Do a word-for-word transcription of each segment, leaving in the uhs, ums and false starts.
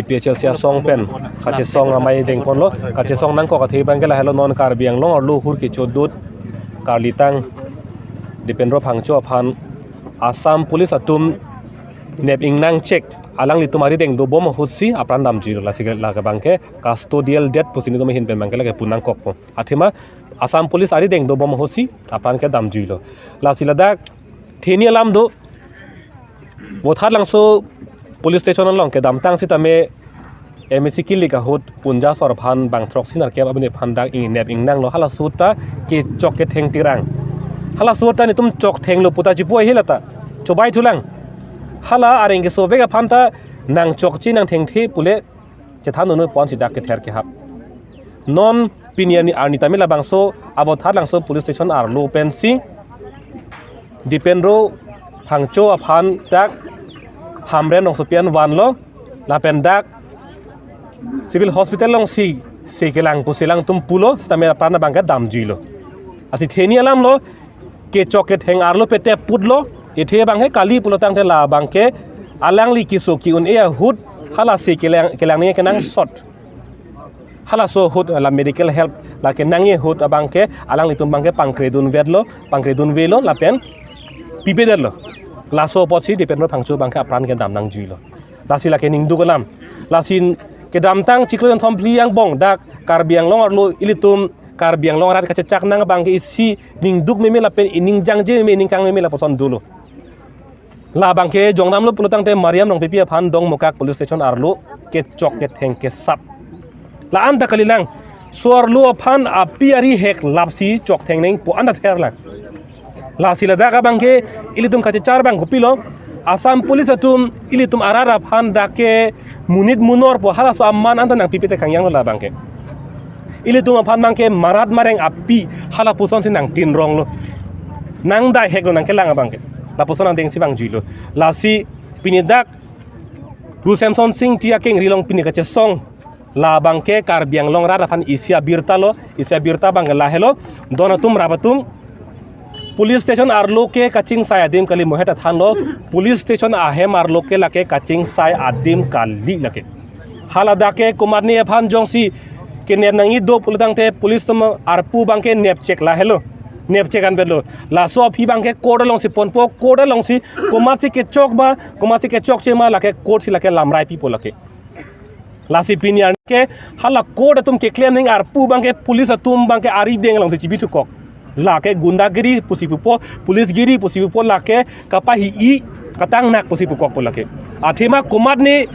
APHLC asong pen kachesong amei dengponlo, kachesong nangkok athe abangke lahelo, non Karbi Anglong arlo hur kechodot karlitang Dipendro Phangcho aphan Assam Police atum nep ingnang chek, alanglitum arideng dobom ahutsi apran damjuilo. Lasi lake abangke custodial death pusi nelitum ahin pen abangke lake pu nangkokpo. Athema Assam Police arideng dobom ahutsi apran ke damjuilo. Lasi ladak theni alam do, Vothatlangso police station along kedamtang sitame MAC kilik ahut Punja Sor aphan bang throksi nerkep abini aphan dak ingnep ingnanglo, halaso ta kechok ketheng tirang. Halaso ta nelitum chokthenglo puta chipu ahila ta chobai thulang. Hala areng kesovek aphan ta nangchokche nangthengthe pule chethan unu ponsi dak kether kehap. Non pini arni, arni tame labangso a Vothatlangso police station arlo pensi Dipendro Phangcho aphan dak Hamren Rongsopi an vanlo, lapen dak Civil Hospital alongsi se kelang pusi alangtum pulo, sitame apran abangke damjuilo. Lasi theni alamlo, kechok ketheng arlo pete putlo, athe abangke kali pulo tangte labangke alangli keso ki-un-e ahut hala se kelang, kelang ni kenangsot. Halaso ahut la medical help lake nangji ahut abangke alanglitum abangke pangkredun vetlo, pangkredun velo lapen pipedetlo. Laso apotsi Dipendro Phangcho abangke apran kedam nangjuilo. Lasi lake ningduk alam. Lasi kedamtang chiklo jonthom phli angbong dak Karbi Anglong arlo ilitum Karbi Anglong arat kachechak nang abangke isi ningduk meme lapen ining jangje meme, ining kang meme lapuson dolo. Labangke jongdamlo pulo tangte Mariam Rongpipi aphan Dongmukak police station arlo kechok ketheng kesap. La-an ta kalilang, so arlo aphan api ari hek lapsi choktheng nangpo anta therlang. Lasi ladak abangke ilitum kachechar abang kopilo, Assam Police atum ilitum arat aphan dak ke monit monorpo, halaso aman anta nangpipe te kangyanglo labangke. Ilitum aphan abangke marat mareng api hala pusonsi nangtinronglo. Nangdai heklo nangkelang abangke. Lapuson angdengsi vangjuilo. Lasi pini dak Ru Semson Sing Ingti akengri along pini kachesong labangke Karbi Anglong arat aphan isi abirta lo, isi abirta abangke lahelo, don atum rap atum, police station arlo ke kachingsai adim kali, mohet athanlo, police station ahem arlo ke lake kachingsai adim kali lake. Hala dak ke komatne aphan jongsi kenep nangji do pulo tangte police atum arpu abangke nepchek lahelo, nepchek anvetlo. Laso aphi abangke court alongsi ponpo, court alongsi komatsi kechok ma, komatsi kechokche ma lake court si lake lamrai pipo lake. Lasi pini arni ke hala court atum keklem nangji arpu abangke police atum abangke arideng alongsi chibi thukok. Lake gundagiri pusi pupo, policegiri pusi pupo, lake kapahi-i katangnak pusi pukokpo lake. Athema komatne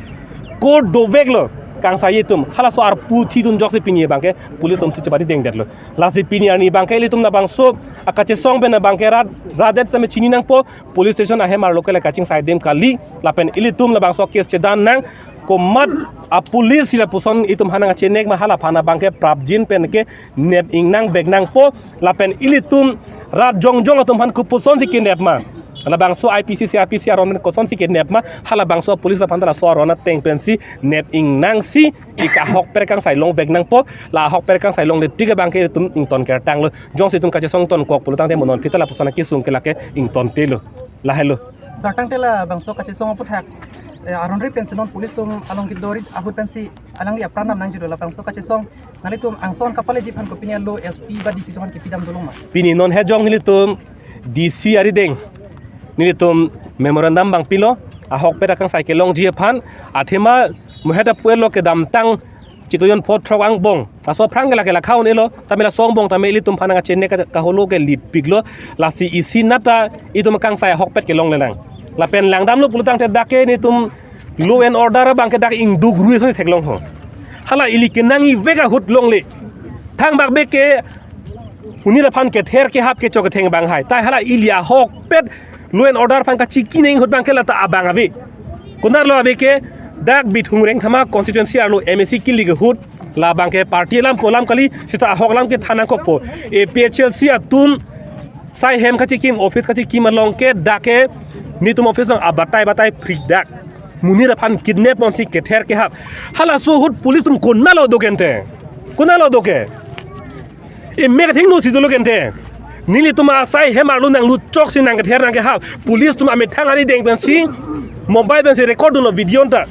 court doveklo kangsai atum, halaso arpu thidun ajoksi pini abangke police atumsi chepadi dengdetlo. Lasi pini arni abangke ilitum labangso akachesong pen abangke rat, rat det sitame chini nangpo, police station ahem arlo ke la kachingsai adim kali, lapen ilitum labangso case chedan nang, komat a police si lapuson itum aphan nangkachenek ma, hala aphan abangke prapjin pen ke nep ingnang vek nangpo, lapen ilitum rat jongjong atum aphan kopuson si kenep ma, labangso IPC, CrPC aron pen koson si kenep ma, hala bangso police aphan ta laso aron ateng pensi nep ingnangsi ik ahokpet kangsai long vek nangpo, la ahokpet kangsai longle tik abangke itum ington kertanglo, jongsi itum kachesong tonkok pulo tangte mo non phita lapuson akesung ke lake ingtontelo. Lahelo. Sartangte labangso kachesong aputhak, eh, aron ri pensi non police atum along kedo ri ahut pensi alangli apran dam nangjuilo, labangso kachesong nanglitum angson kapaleji aphan kopine lo SP ba DC atum aphan kepidam dolo ma? Pini non hejong nelitum DC arideng nelitum memorandum abang pilo, ahokpet akangsai kelongji aphan, athema mohet apu-etlo kedamtang chiklo jon pho throk angbong, laso aphrang ke lake lakha un-elo, tame laso angbong tame ilitum aphan nangkachenek kaholo ke lipiklo, lasi isi nata itum akangsai ahokpet kelongle nang. Lapen langdamlo pulo tangte dak ke nelitum law and order abangke dak ingduk rui ason theklong ho. Hala ili kenangji vek ahut longle. Thangbak bek ke monit aphan kether kehap kechok ketheng abang hai. Tai hala ili ahokpet law and order aphan kachiki nangji ahut abangke lata abang ave. Konatlo ave ke dak Bithung Rengthama constituency arlo MAC kilik ahut, labangke party alam po alam kali, seta ahok alam kethan nangkokpo. APHLC atum sai hem kachikim, office kachikim along ke dak ke nelitum office along abatai batai phri dak monit aphan kidnap ponsi kether kehap. Halaso ahut police atum konatlo do ke ante? Konatlo do ke? Emek athengno si dolo ke ante? Nelitum asai hem arlo nanglut choksi nangkether nangkehap, police atum amethang arideng pensi mobile pensi record dunlo video anta.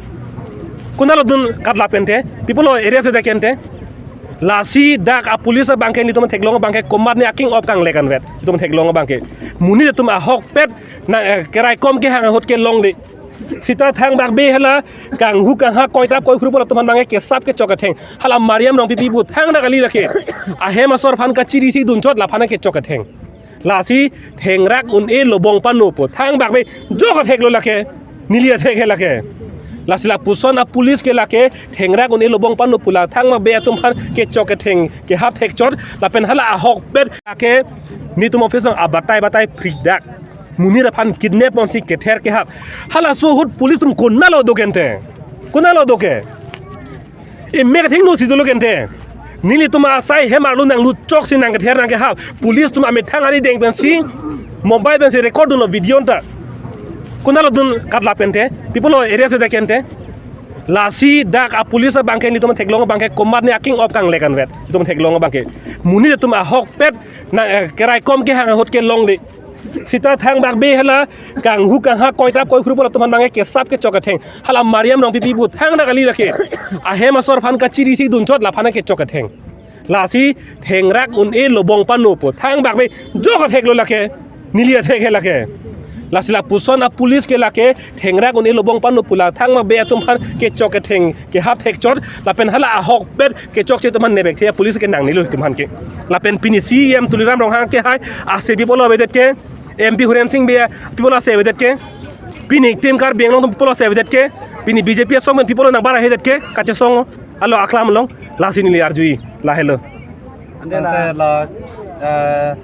Konatlo dun katlap ente, pi apotlo arrest-det ke ente. Lasi dak a police abangke nelitum theklong abangke komatne aking op kangle kanvet. Nelitum theklong abangke. Monit atum ahokpet na, eh, keraikom kehang ahut ke longle. Sita thangbak be hala kanghu kangha koitap koiphru apot atum aphan abangke kesap kechok ketheng. Hala Mariam Rongpipi pu thangta kali lake. Ahem asor aphan kachiri si dunchot laphan kechok ketheng. Lasi thengrak un-e lobong pano pu thangbak be jok atheklo lake. Neli athek he lake. Lasi lapuson a police ke lake thengrak un-e lobong pano pu la thangbak be atum aphan kechok ketheng kehap thekchot lapen hala ahokpet lake nelitum office along abatai batai phridak. Monit aphan kidnap ponsi kether kehap. Halaso ahut police atum konatlo do ke ente. Konatlo do ke. Emek athengno si dolo ke ente. Nelitum asai hem arlo nanglut choksi nangkether nangkehap. Police atum amethang arideng pensi mobile pensi record dunlo video ta. Konatlo dun katlap ente. Pi apotlo arrest-det ke ente. Lasi dak a police abangke nelitum theklong abangke komatne aking op kangle kanvet. Nelitum theklong abangke. Monit atum ahokpet na, eh, keraikom kehang ahut ke longle. Sita thangbak be hala kanghu kangha koitap koiphru apot atum aphan abangke kesap kechok ketheng. Hala Mariam Rongpipi pu thangta kali lake. Ahem asor aphan kachiri si dunchot laphan kechok ketheng. Lasi thengrak un-e lobong pano pu thangbak be jok atheklo lake. Neli athek he lake. Lasi lapuson a police ke lake thengrak un-e lobong pano pu la thangbak be atum aphan kechok ketheng kehap thekchot lapen hala ahokpet kechokche atum aphan nepek the police ke nangnelo atum aphan ke. Lapen pini C E M Tuliram Ronghang ke hai ase pi apotlo avedet ke, M P Horen Sing Bey pi apotlo ase avedet ke. Pini tim Karbi Anglong atum pi apotlo ase avedet ke. Pini B J P asong pen pi apotlo nangbar ahedet ke. Kachesong alo aklam along lasi neli arjui lahelo. Ante la, eh,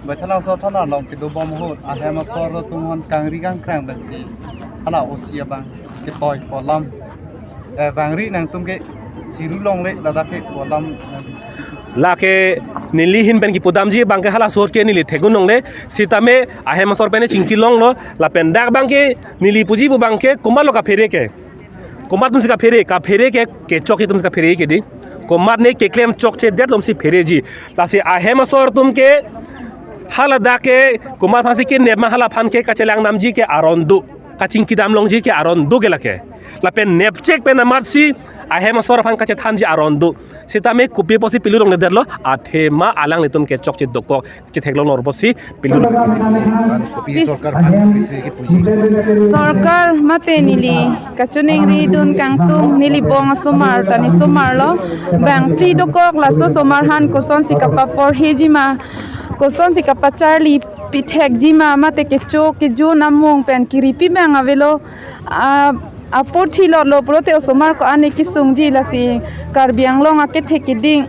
Baithalangso thana along kedobom ahut ahem asor atum aphan kangri kangkrang pensi hala O C abang ketoi pu alam, eh, bangri nangtum ke chiru longle ladak ke pu alam. Lake neli ahin pen kipudamji abangke halaso ahut ke neli theklong longle, sitame ahem asor pen chingki longlo lapen dak abangke neli puji pu abangke komatlo kaphere ke. Komat atumsi kaphere, kaphere ke, kechok atumsi kaphere ke dei. Komatne keklem chokchedet atumsi phereji. Lasi ahem asor atum ke haladak ke komat aphansi kenep ma hala aphan ke kachelang damji ke aron do. Kachingki dam longji ke aron do ke lake. Lapen nepchek pen amatsi ahem asor aphan kachethanji aron do. Sitame kopi apotsi pilo longledetlo, athema alanglitum kechokche dokok chetheklong lor apotsi pilo. Ban kopi Pis- sorkar aphan kisi kipuji. Sorkar mate neli kachiningri dun kangtung, neli bong asomar ta ne somar lo. Bang phli dokok laso asomar aphan kosonsi kapaporheji ma, kosonsi kapacharli pithekji ma, mate kecho kejun amung pen kiripi bang avelo. A, apor thilotlo pulote osomar ko-an kesungji, lasi Karbi Anglong akethe keding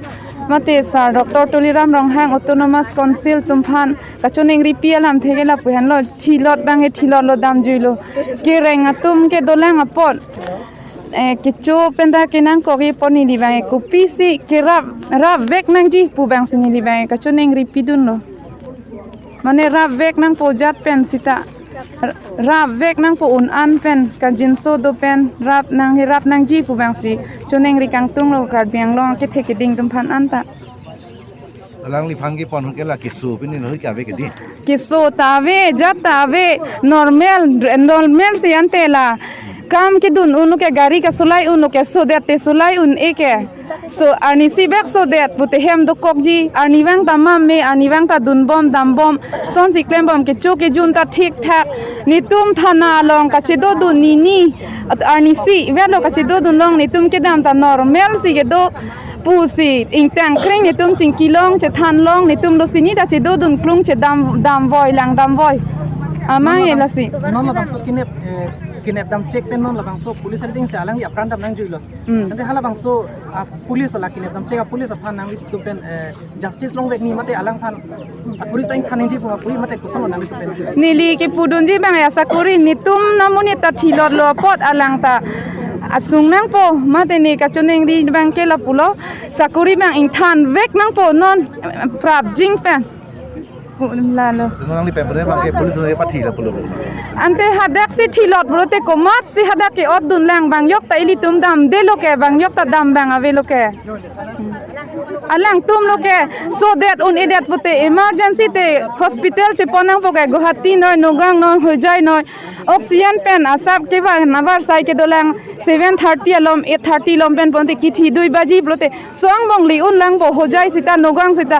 mate Sir Doctor Tuliram Ronghang Autonomous Council atum aphan kachiningripi alamthe ke lapu henlo, thilot abangke thilotlo, damjuilo. Kereng atum kedolang apot, eh, kecho pen ta kenangkokji apot neli abangke kopisi kerap, rapvek nangji pu abangsi neli abangke kachiningripi dunlo. Mane rapvek nangpo jat pen sita. R-, rapvek nangpo un-an pen, kangjinso do pen, rap nang, rap nangji pu abangsi chiningri kangtunglo Karbi Anglong akethe keding atum aphan anta. Alangliphan kepon ke la keso pini lo ke ave ke dei. Keso ta ave, jat ta ave, normal, normal si ante la. Kam kedun un-e ke, gari kasolai un-e ke, sodet te solai un-e ke. So arnisi bek sodet pute hem dokokji, arnivang ta mame, arnivang ta dunbom dambom, sonsi klembom, kecho kejun ta thik thak. Netum thana along kachedodun nini, at arnisi velo kachedodun long, netum kedam ta normal si kedo pusi ingtang kreng netum chingki long, chethan long, netum do sini ta chedodun klung, chedam, damvoi, lang damvoi. Amang e lasi. Non labangso kenep, eh, kenep damchek pen non labangso police arideng si alangli apran dam nangjuilo. Hmm. Ante halabangso, ah, police la kenep damchek, ah, police aphan nanglitum pen, eh, justice longvek ni mate alangphan sakori saing than nangji pu ma pu mate koson nanglitum pen. Neli kepudunji abang ya sakori, netum amonit ta thilotlo apot alang ta asung nangpo, mate ne kachiningri abangke lapulo, sakori abang ingthanvek nangpo non, eh, prapjin pen. Lalo. Nangli pen pen bang ke police nangli pathi la pulo. Ante hadak si thilot pulote komat si hadak ke-ot dunlang, bang yok ta ilitum damdelo ke, bang yok ta dam bang avelo ke. Alangtum lo ke, so that un-edet pute emergency te hospital chepon nangpo ke, Guwahati noi, Nagaon noi, Hojai noi. Oxygen pen asap kevang avarsai kedolang seven thirty alom, eight thirty alom pen ponte kithi dui baji pulote. So angbong li-un langpo Hojai sita, Nagaon sita.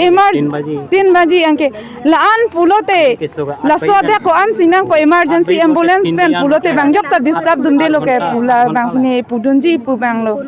Emer-, tin baji. Tin baji anke. La-an pulote. Laso adak ko-an si nangpo emergency ambulance pen pulote bang yok ta disturb dunde lo ke pu labang si ne pudunji pu bang lo.